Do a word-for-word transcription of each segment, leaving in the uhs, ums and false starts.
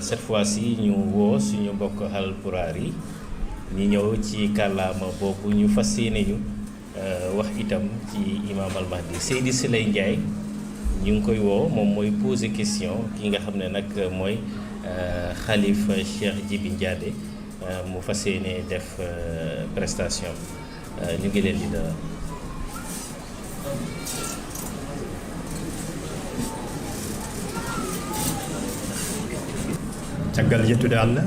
Cette fois-ci, ñu woo suñu mbokk Haalpulaar yi, ñu ñëw ci kàllaama boobu, ñu fas yéene ñu, euh, wax itam ci Imam Al Mahdi. Seydi Siley Ndiaye, ñu ngi koy woo, moom mooy poser question ki nga xam ne nag mooy, euh, Khalifa Cheikh Djibi Ndiaye, euh, mu fas yéene def, euh, prestation. Euh, ñu ngi leen di dalal. Caggal yettude Allah,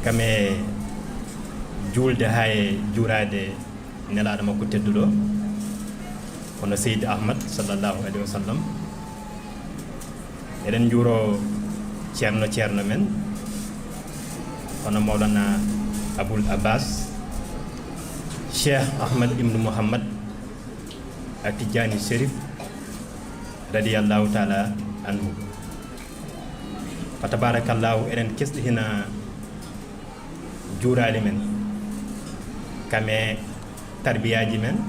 kam e juulde haa e juuraade nelaaɗo makko tedduɗo, kono Seydi Ahmad, sallallahu alayhi wa sallam, eɗen njuuro ceerno, ceerno men, hono Mawlana Abul Abbas, Cheikh Ahmad ibnu Muhammad At-Tijani Cherif, radiyallahu taala anhu. Fa tabarakallahu, eɗen kesɗi hina juuraali men, kam e tarbiyaaji men,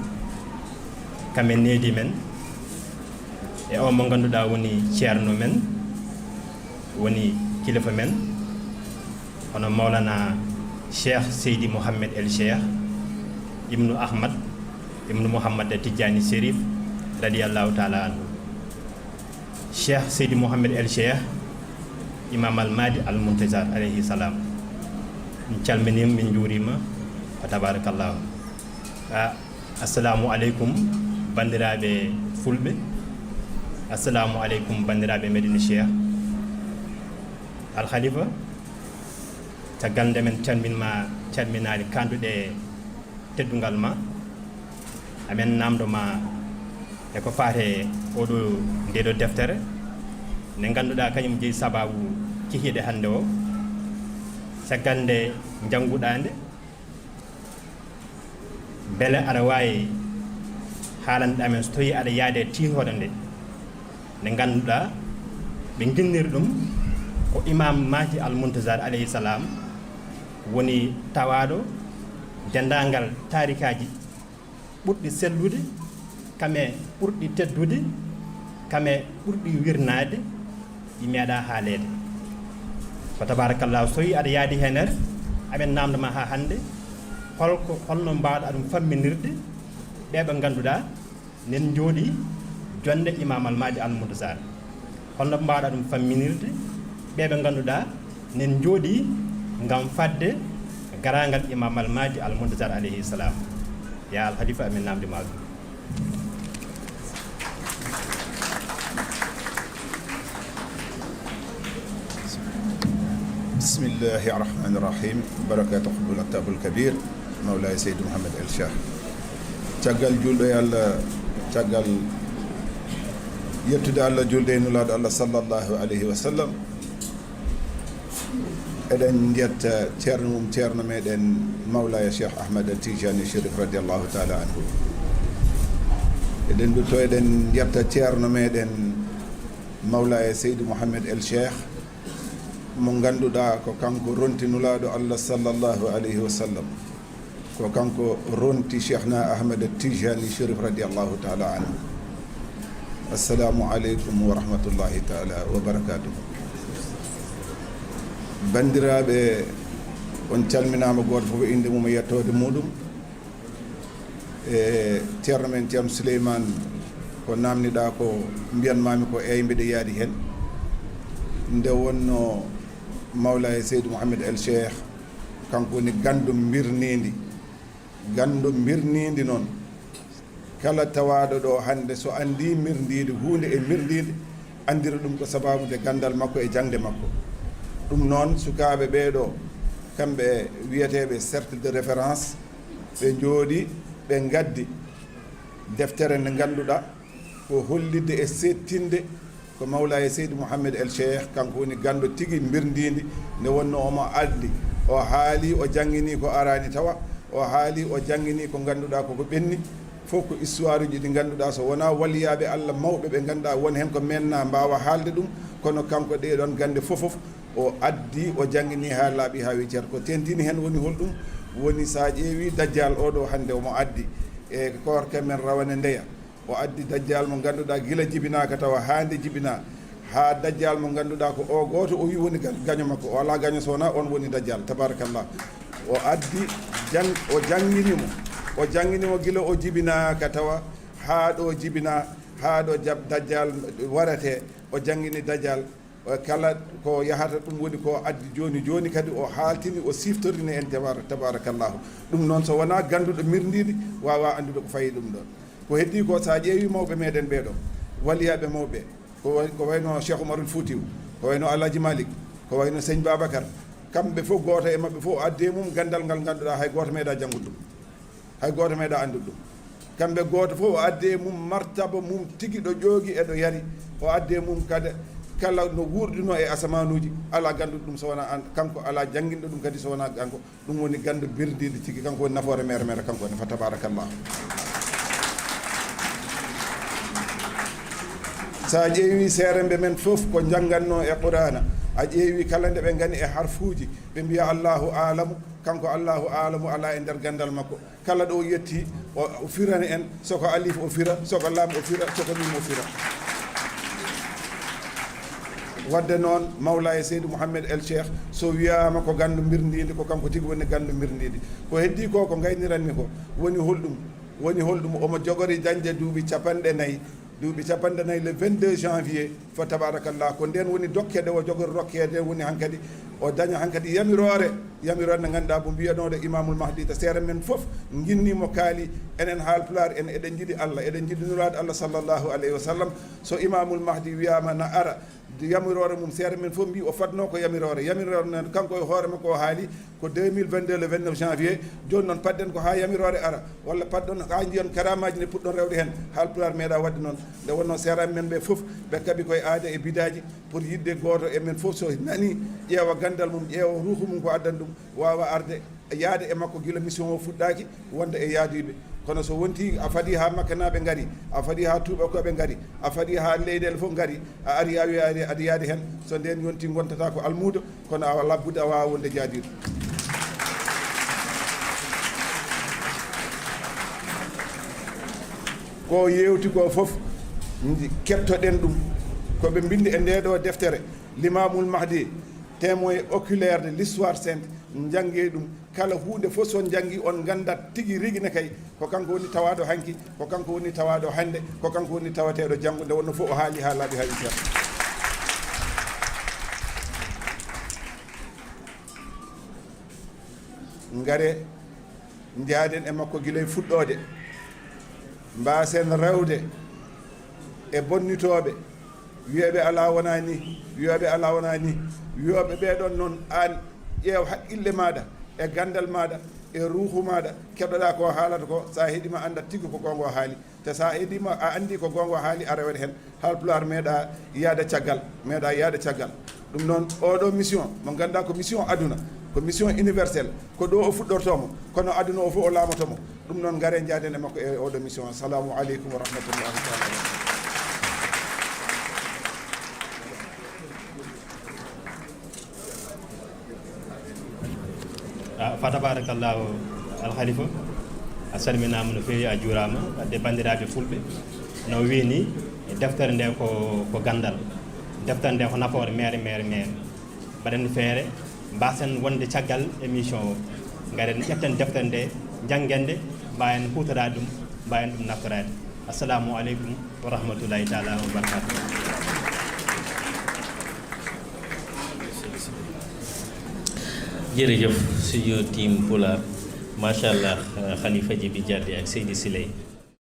kam e needi men, e o mo ngannduɗaa woni ceerno men, woni kilifa men, hono Mawlana Cheikh Seydi Mohammed El Cheikh ibnu Ahmad ibnu Mohammed Tijani Cherif, radiyallahu taala anhu. Cheikh Seydi Mohammed El Cheikh, Imam Al Mahdi Al Muntazar, alayhi salam. Min calminiima, min njuuriima, wa tabarakallahu. Ah, assalamu aleykum, banndiraaɓe Fulɓe. Assalamu aleykum, banndiraaɓe Medina Cheikh. Al Khalifa, caggal nde men calminma calminaali kaanduɗe teddungal ma, amen naamndo ma e ko faati e oɗo, nde ɗo deftere, nde ngannduɗaa kañum jeyi sabaabu kikiiɗe hannde o. Caggal nde njannguɗaa nde, mbele aɗa waawi haalande amen so tawii aɗa yaade tiitooɗo nde, nde ngannduɗaa ɓe nginniri ɗum ko Imam Mahdi Al Muntazar, alayhi salam, woni tawaaɗo denndaangal taarikaaji ɓurɗi sellude, kam e ɓurɗi teddude, kam e ɓurɗi wirnaade, ɗi meeɗaa haaleede. Fa tabarakallahu, so tawii aɗa yaadi heen, aɗa, amen naamndo ma haa hannde, holko, holno mbaawɗaa ɗum famminirde ɓee ɓe ngannduɗaa nen njooɗii jonnde Imam Al Mahdi Al Muntazar? Holno mbaawɗaa ɗum famminirde ɓee ɓe ngannduɗaa nen njooɗii ngam fadde garaangal Imam Al Mahdi Al Muntazar, alayhi salam? Ya Al Khalifa, amin naamndi ma ɗum. Bismillahi rahmani rahim. Barakatuh Abul Kabir, Mawlaay Seydi Mouhamed El Cheikh. Caggal juulɗo e Allah, caggal yettude Allah, juulde e Nulaaɗo Allah, sallallahu alayhi wa sallam, eɗen njetta ceerno mum, ceerno meɗen Mawlaaya Cheikh Ahmad Tijani Cherif, radiyallahu taala anhu. Eɗen ndutto, eɗen njetta ceerno meɗen Mawlaaya Seydi Mouhamed El Cheikh, mo ngannduɗaa ko kanko ronti Nulaaɗo Allah, sallallahu alayhi wa sallam. Ko kanko ronti Cheikhna Ahmed Tijani Cherif, radiyallahu taala anhu. Assalamu aleykum wa rahmatullahi taala wa barakatuh. Banndiraaɓe, on calminaama, gooto fof e innde mum e yettoode muɗum. E ceerno men, Ceerno Souleymane, ko naamniɗaa ko, mbiyanmaami ko, eey, mbiɗa yaadi heen. Nde wonno Mawlaaya Seydi Mouhamed El Cheikh, kanko woni ganndo mbirniindi. Ganndo mbirniindi noon, kala tawaaɗo ɗo hannde, so anndii mbirndiidi, huunde e mbirndiidi, anndira ɗum ko sabaabu nde ganndal makko e jaŋde makko. Ɗum noon, sukaaɓe ɓee ɗo, kamɓe wiyeteeɓe cercle de référence, ɓe njooɗii, ɓe ngaddi deftere nde ngannduɗaa ko hollitde e seedtinde ko Mawlaaya Seydi Mouhamed El Cheikh, kanko woni ganndo tigi mbirndiindi, nde wonno omo addi, o haali, o janngini ko araani tawa, o haali, o janngini ko ngannduɗaa ko ko ɓenni, fof ko histoire uji ɗi ngannduɗaa so wonaa waliyaaɓe Allah mawɓe ɓe ngannduɗaa won heen ko menna mbaawa haalde ɗum, kono kanko ɗee ɗoon gannde fof fof o addi, o janngini haa laaɓi haa weccere. Ko teeŋtini heen woni holɗum? Woni so a ƴeewi Dajjal o ɗo hannde omo addi e koorka men rawane ndeya. O addi Dajjal mo ngannduɗaa gila jibinaaka tawa haa nde jibinaa, Haa Dajjal mo ngannduɗaa ko o gooto, o wi woni ga-, gaño makko. O alaa gaño so wonaa on woni Dajjal, tabarakallah. O addi, jang-, o janngini mo. O janngini mo gila o jibinaaka tawa, haa ɗo jibinaa, haa ɗo jab-, Dajjal warete. O janngini Dajjal. O kala ko yahata ɗum woni ko addi jooni jooni kadi o haaltini, o siftorini en tabar-, tabarakallahu. Ɗum noon so wonaa gannduɗo mirndiidi waawaa anndude ko fayi ɗum ɗoon. Ko heddii ko so a ƴeewi mawɓe meɗen ɓee ɗoo, waliyaaɓe mawɓe, ko way-, ko wayno Cheikh Oumarul Foutiou, ko wayno Alhaji Malick, ko wayno Sëñ Babacar, kamɓe fof gooto e maɓɓe fof o addi e mum ganndal ngal ngannduɗaa hay gooto meeɗaa janngude ɗum. Hay gooto meeɗaa anndude ɗum. Kamɓe gooto fof o addi e mum martaba mum tigi ɗo ƴoogi e ɗo yari. O addi e mum kadi kala no wuurduno e asamaanuuji, alaa gannduɗo ɗum so wonaa aan, kanko alaa jannginɗo ɗum kadi so wonaa kanko. Ɗum woni ganndu birdiiɗo tigi, kanko woni nafoore mere mere, kanko woni fa tabarakallah. So a ƴeewi seeremɓe men fof ko njannganno e Qur'aana, a ƴeewi kala nde ɓe ngani e harfuuji, ɓe mbiya Allahu aalamu, kanko Allahu aalamu alaa e nder ganndal makko. Kala ɗo o yetti, o, o firani en, soko alif o fira, soko lam o fira, soko mim o fira. Wadde noon, Mawlaaya Seydi Mouhamed El Cheikh, so wiyaama ko ganndu mbirndiindi, ko kanko tigi woni ganndu mbirndiindi. Ko heddii ko, ko ngayniranmi ko, woni holɗum? Woni holɗum? Omo jogori dañde duuɓi capanɗe nayi, duuɓi capanɗe nayi le vingt-deux janvier, fa tabarakallah, ko ndeen woni dokke ɗe o jogori rokkeede, woni hankadi o daña hankadi yamiroore, yamiroore nde ngannduɗaa mo mbiyanooɗo Imamul Mahdi, to seere men fof nginni mo kaali, enen Haal Pulaar en eɗen njiɗi Allah, eɗen njiɗi Nulaaɗo Allah sallallahu alayhi wa sallam. So Imamul Mahdi wiyaama na ara, yamiroore mum, seere men fof mbi o fadno ko yamiroore. Yamiroore noon kanko e hoore makko o haali ko deux mille vingt-deux le vingt-neuf janvier. Jooni noon padden ko haa yamiroore ara, walla padɗon haa njiyon karamaaji nde puɗɗon rewde heen. Haal Pulaar meeɗaa waɗde noon. Nde wonnoo seeraaɓe men ɓe fof ɓe kaɓi koye aada e bidaaji pour yiɗde gooto e men fof so nani ƴeewa ganndal mum, ƴeewa ruuhu mum ko addan ɗum, waawa arde yaade e makko gila mission o fuɗɗaaki wonde e yaadiiɓe. Kono so wonti a fadi haa makkanaaɓe ngari, a fadi haa tuubakooɓe ngari, a fadi haa leyɗeele fof ngari, a ari a wiya aɗa yaadi heen, so ndeen yonti ngontata ko almuudo, kono a labbude a waawa wonde jaadiiɗo. Ko yeewti ko fof, ndi kettoɗen ɗum, ko ɓe mbinndi e ndee ɗoo deftere, L'Imamul Mahdi, témoin oculaire de l'histoire sainte, njanngee ɗum. Kala huunde fof so on njanngii, on nganndat tigi rigi ne kay, ko kanko woni tawaaɗo hanki, ko kanko woni tawaaɗo hannde, ko kanko woni tawateeɗo janngo, nde wonnoo fof o haali haa laaɓi haa ittee. Ngare, njaaden e makko gila e fuɗɗoode. Mbaasen rewde e bonnitooɓe, wiyooɓe alaa wonaa ni, wiyooɓe alaa wonaa ni, wiyooɓe ɓee ɗoon noon, aan ƴeew haqqille maaɗa, e ganndal maaɗa, e ruuhu maaɗa, keɗoɗaa ko haalata ko, so a heɗii ma anndat tigi ko goonga o haali. Te so a heɗii ma, a anndii ko goonga o haali, a rewat heen. Haal Pulaar meeɗaa yaade caggal, meeɗaa yaade caggal. Ɗum noon, oɗo mission, mo ngannduɗaa ko mission aduna, ko mission universelle, ko ɗo o fuɗɗortoo mo, kono aduna o fof o laamoto mo. Ɗum noon, ngare njaaden e makko e oɗo mission. Assalamu aleykum wa rahmatullahi taala wa barakatuh. Ah, fa tabarakallahu, Al Khalifa, a salminaama no feewi, a juuraama. Wadde banndiraaɓe fulɓe, no wiyi ni, deftere nde ko, ko ganndal. Deftere nde ko nafoore mere, mere, mere. Mbaɗen feere, mbaasen wonde caggal émission o. Ngaren ƴetten deftere nde, njanngen nde, mbaawen huutoraade ɗum, mbaawen ɗum naftoraade. Assalamu aleykum wa rahmatullahi taala wa barakatuh. Jërëjëf suñu team Pulaar, machallah. Khalifa Djiby Diaté ak Seydi Siley.